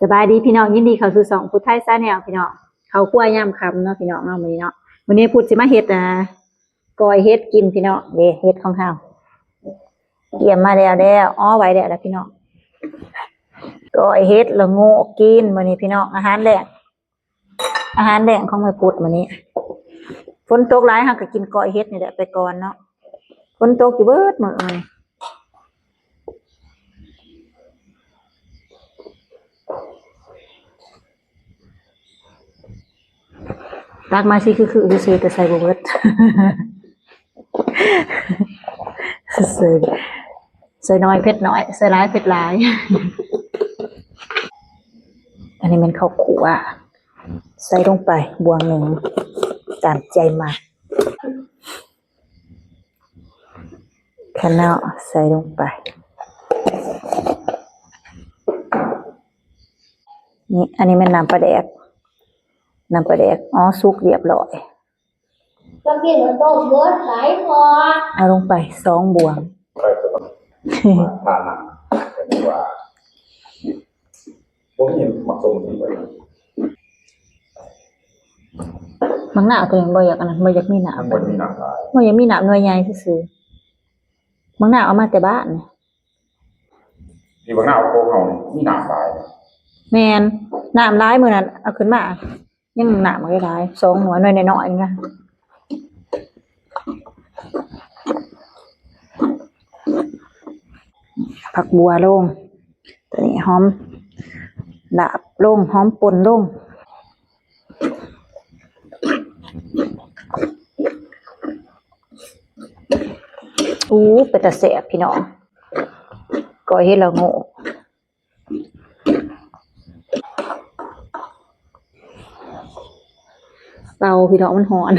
ສະບາຍດີພີ່ນ້ອງ ຍິນດີເຂົ້າສູ່ຊ່ອງພຸດໄທ Channel ພີ່ນ້ອງ. ເຂົ້າຄົວຍາມຄ່ຳເນາະພີ່ນ້ອງເນາະ ມື້ນີ້ເນາະ. ມື້ນີ້ພຸດຊິມາເຮັດ ອ່າ ກ້ອຍເຫັດກິນພີ່ນ້ອງ. ເດ້ ເຫັດຂອງເຮົາກຽມມາແລ້ວ ແລ້ວ ອໍໄວ້ແລ້ວລະພີ່ນ້ອງ. ກ້ອຍເຫັດລະໂງກກິນມື້ນີ້ພີ່ນ້ອງ ອາຫານແລງ. ອາຫານແລງຂອງແມ່ພຸດມື້ນີ້. ຝົນຕົກຫຼາຍ ເຮົາກໍກິນກ້ອຍເຫັດນີ້ແຫຼະໄປກ່ອນເນາະ. ຝົນຕົກຢູ່ເບິດມື້ມື້ນີ້. ຕັກມາຊິຄືໆ ຊື່ໆ ແຕ່ໃສ່ບໍ່ເບິດ. ໃສ່ ໃສ່ໜ້ອຍເຜັດໜ້ອຍ ໃສ່ຫຼາຍເຜັດຫຼາຍ. ອັນນີ້ແມ່ນເຂົ້າຂົ້ວ ໃສ່ລົງໄປບ່ວງໜຶ່ງ ຕາມໃຈມັກ. ຄະເນາະ ໃສ່ລົງໄປ. ນີ້ ອັນນີ້ແມ່ນນ້ຳປາແດກ ນ້ຳປາແດກ. ອໍ ສຸກຮຽບຮ້ອຍ. ກໍກິນມັນຕົ້ມເບິດຫຼາຍພໍ. ເອົາລົງໄປສອງບ່ວງ. ມາ ມາ ມາ ວ່າບໍ່ມີໝາກສົ້ມກິນໄປ. ໝາກນາວຕົວນີ້ບໍ່ຢາກອັນນັ້ນ ບໍ່ຢາກມີນ້ຳ ມັນບໍ່ມີນ້ຳຫຼາຍ ບໍ່ຢາກມີນ້ຳ ໜ່ວຍໃຫຍ່ຊື່ໆ. ໝາກນາວເອົາມາແຕ່ບ້ານ. ທີ່ໝາກນາວຂອງເຮົາມີນ້ຳຫຼາຍ. ແມ່ນ ນ້ຳຫຼາຍ ມື້ນັ້ນເອົາຂຶ້ນມາ ຍັງນ້ຳຫຼາຍໆ ສອງໜ່ວຍ ໜ່ວຍນ້ອຍໆນະ. ຜັກບົ່ວລົງ ຕົວນີ້ຫອມລາບລົງ ຫອມປົ່ນລົງ. ອູ້ ເປັນຕາແຊບພີ່ນ້ອງ ກ້ອຍເຫັດລະໂງກ. ເຕົາພີ່ນ້ອງມັນຮ້ອນ.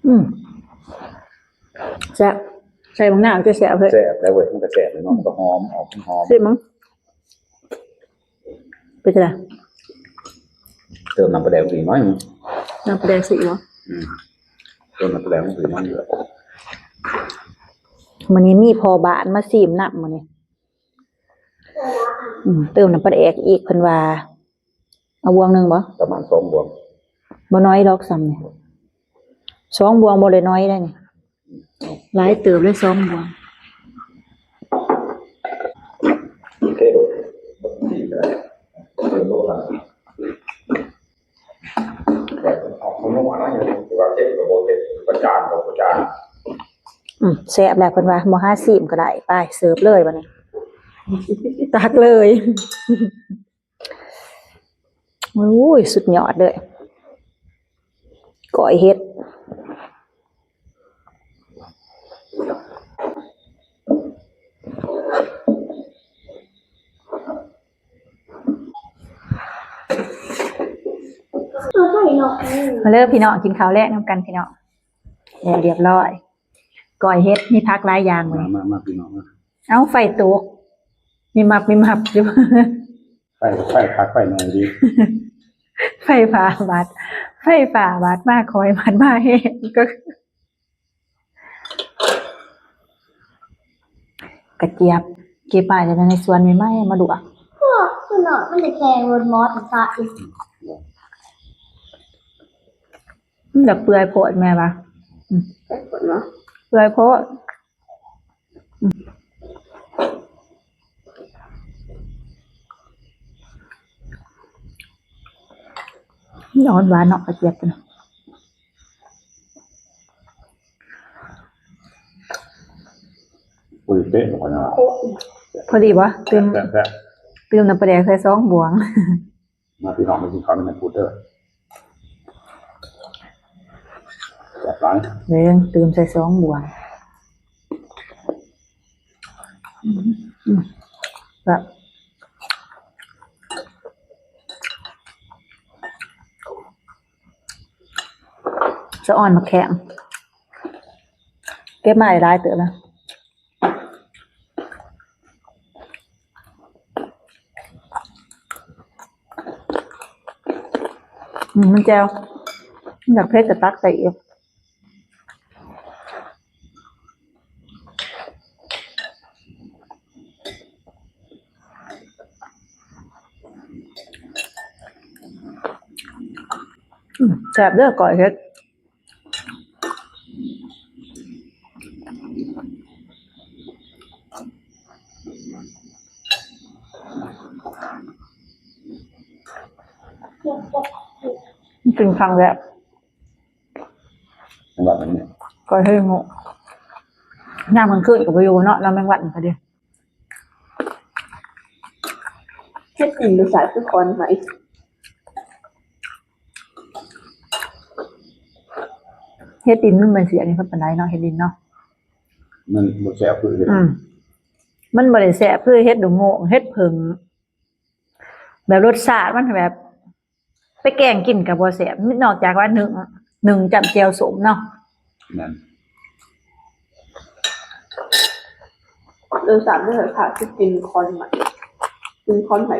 ອືມ ແຊບ ໃສ່ບັກນາວຈະແຊບເລີຍ. ແຊບແລ້ວເວີຍ ມັນກໍແຊບເລີຍເນາະ ມັນກໍຫອມ ອອກຫອມ. ຊິມເບິ່ງ ເປັນຈັ່ງໃດ? ເຕີມນ້ຳປາແດກອີກໜ້ອຍໜຶ່ງ. ນ້ຳປາແດກຊິອີກບໍ່? ອືມ ເຕີມນ້ຳປາແດກອີກໜ້ອຍໜຶ່ງ. ມື້ນີ້ມີພໍ່ບ້ານມາຊີມນຳມື້ນີ້. ອືມ ເຕີມນ້ຳປາແດກອີກ ເພິ່ນວ່າ ເອົາບ່ວງໜຶ່ງບໍ່? ປະມານສອງບ່ວງ. ບໍ່ນ້ອຍດອກສ່ຳນີ້ ສອງບ່ວງບໍ່ໄດ້ນ້ອຍໄດ໋ນີ້. ຫຼາຍເຕີບເລີຍ ສອງບ່ວງ. ອືມ ແຊບແລ້ວເພິ່ນວ່າ ບໍ່ຫາຊີມກໍໄດ້. ໄປເສີບເລີຍບັດນີ້ ຕັກເລີຍ. ໂອ້ຍ ສຸດຍອດເລີຍ ກ້ອຍເຫັດ. ມາເດີພີ່ນ້ອງ ກິນເຂົ້າແລງນຳກັນພີ່ນ້ອງ. ແລ້ວຮຽບຮ້ອຍ ກ້ອຍເຫັດ ມີຜັກຫຼາຍຢ່າງ. ມາ ມາ ມາ ພີ່ນ້ອງມາ. ເອົ້າ ໄຟຕົກ ມີມັບມີມັບຢູ່. ໄຟ ໄຟຄັກໄຟແນ່ດີ. ໄຟຟ້າບາດ ໄຟຟ້າບາດມາຄ່ອຍ ບາດມາແຮງ ກໍ ກະຈຽບ ເກັບມາຈາກໃນສວນໃໝ່ໆ ມາລວກ. ໂອ້ ຄືເນາະ ມັນຈະແຂງລົດມອດຊະອີກ. ມັນຈະເປື່ອຍໂພດແມ່ວ່າ. ອືມ ເປື່ອຍໂພດເນາະ ເປື່ອຍໂພດ. ອືມ ມັນອ່ອນຫວານເນາະ ກະຈຽບຕົວນີ້. ໂອ້ຍ ເປະ ພໍດີບໍ່? ຕື່ມ ແຊບໆ ຕື່ມນ້ຳປາແດກໃສ່ສອງບ່ວງ. ມາພີ່ນ້ອງ ມາກິນເຂົ້ານຳແມ່ພຸດເດີ ແຊບຫຼາຍ. ເບິ່ງ ຕື່ມໃສ່ສອງບ່ວງ. ອືມ ອືມ ແບບ ສະອອນໝາກແຂ້ງ ເກັບມາໄດ້ຫຼາຍເຕີບແລ້ວ. ອືມ ມັນແຈ່ວ ມັນຢາກເຜັດກໍຕັກໃສ່ອີກ. ແຊບເດີ ກ້ອຍເຫັດ ກິນຄັ້ງແລກ ແມງວັດມັນນີ້ ກ້ອຍເຫັດ ຍາມກາງຄືນກໍບໍ່ຢູ່ເນາະ ລະແມງວັດມັນກະດີ. ເຫັດດິນ ຫຼື ສາຍຄືຄອນໄໝ? ເຫັດດິນມັນບໍ່ແມ່ນຊິອັນນີ້ປານໃດເນາະ ເຫັດດິນເນາະ ມັນບໍ່ແຊບຄືເຫັດ ອືມ ມັນບໍ່ໄດ້ແຊບຄືເຫັດດອກໂງກ ເຫັດເຜິ້ງ ແບບລົດຊາດມັນແບບ ໄປແກງກິນກໍບໍ່ແຊບ ນອກຈາກວ່າໜຶ້ງ ໜຶ້ງຈ້ຳແຈ່ວສົ້ມເນາະ ແມ່ນ ເອີ ສາມເດືອນຜ່ານ ຊິກິນຄອນໃໝ່ ກິນຄອນໃໝ່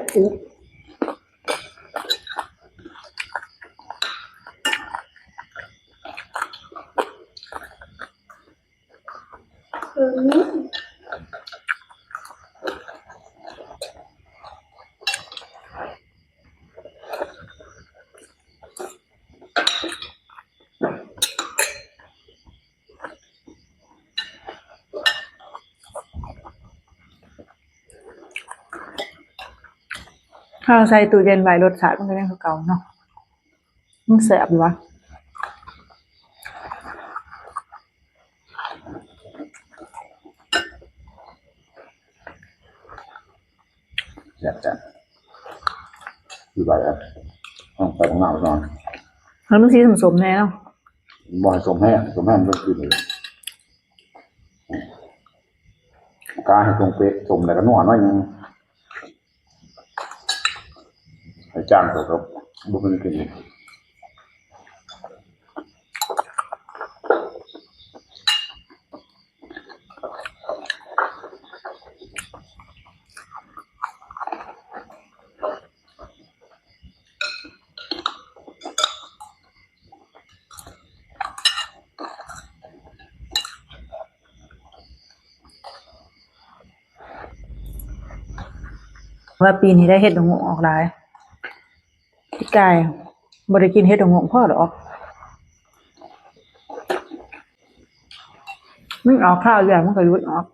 ຖ້າເຮົາໃສ່ຕູ້ເຢັນໄວ້ ລົດຊາດມັນກໍຍັງຄືເກົ່າເນາະ ມັນແຊບຢູ່ຫວາ. ແຊບໆ ຄືວ່າແລ້ວ ຕ້ອງໃສ່ບັກນາວໜ້ອຍ ໃຫ້ມັນສີສົ້ມໆແດ່ເນາະ ບໍ່ໃຫ້ສົ້ມແຮງ ສົ້ມແຮງມັນກໍຄື ກະໃຫ້ຕົງເປະ ສົ້ມແລ້ວກໍນົວໜ້ອຍໜຶ່ງ ໃຫ້ຈາງ ແລ້ວກໍບໍ່ເປັນກິນ. ວ່າປີນີ້ໄດ້ເຫັດດອກໂງກອອກຫຼາຍ ປີກາຍບໍ່ໄດ້ກິນເຫັດດອກໂງກພໍດອກ ມັນອອກຄາວດຽວມັນກໍຢຸດອອກ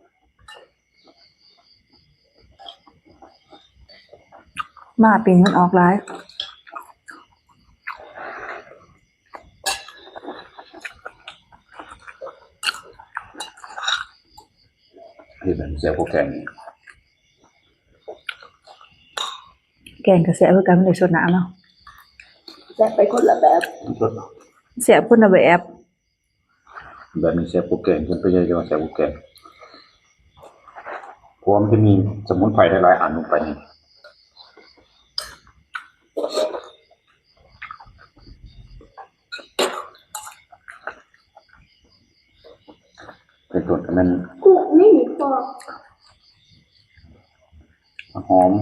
ມາປີນີ້ມັນອອກຫຼາຍ. ເຮັດໃຫ້ມັນແຊບກວ່າແກງອີກ ແກງກໍແຊບຄືກັນ ມັນໄດ້ຊົດນ້ຳເນາະ ແຊບໄປຄົນລະແບບ ແຊບຄົນລະແບບ. ແບບນີ້ແຊບກວ່າແກງ ເພິ່ນໄປເຮັດແລ້ວແຊບກວ່າແກງ ເພາະວ່າມັນຈະມີສະໝຸນໄພຫຼາຍໆອັນລົງໄປນີ້ ເປັນຕົ້ນກໍແມ່ນ ກຸກນີ້ນີ້ພໍ ຫອມ